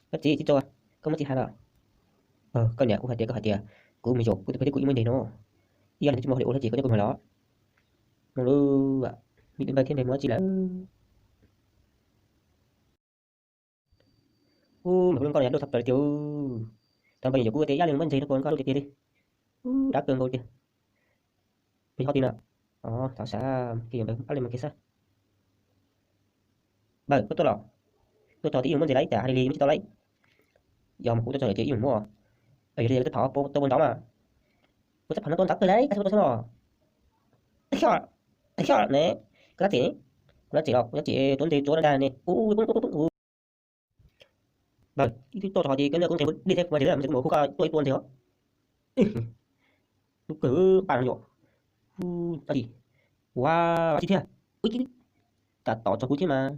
Koj txiv, txiv tso, koj muab txiv hais los? Koj niam, kuv hais tias, koj hais tias kuv mus zaum kuv tus phooj ywg kuj ib muaj ntseg no, ib yam li tsis muaj hauj lwm ua li ces koj coj kuv mus hais los. Mloog lawm, me tub npawg thiab npawg muab txij lawm. Ub, me tub koj niam, luj tshaj plaws li tiag. Tau npawg yuav kuv tias ib yam li muaj ntseg no, koj luj tiag tiag li. Ub, dab kawg nkaus tiag. Peb ho ti na. Thov sab kiag yuav npawg ab li mas kiag xwb. Npawg, koj tuaj los? Tuaj txog tias ib yam muaj ntseg lawm, cas hais li li muab tsis tau lawm. Yog mas kuv tuaj txog lawm ces ib yam muaj. Yog li tuaj thov tuaj ua nrov mas. Kuv txoj pham no tuaj nrov kawg li, koj tsis tuaj txog no. Xyov ne, koj tab txim, kuv tab txim los kuv tab txim tuav ntseg tsuav no dag ne. Ub, npawg, ib tug tuaj txog ces koj niam koj nqes dej thiab kuv mas ntseg, kuv mus hu koj tuaj ib tuav ntseg os. Lub kawg paj no yom. Ua, tsis thiab. Ub, cas tom txog kuv thiab mas.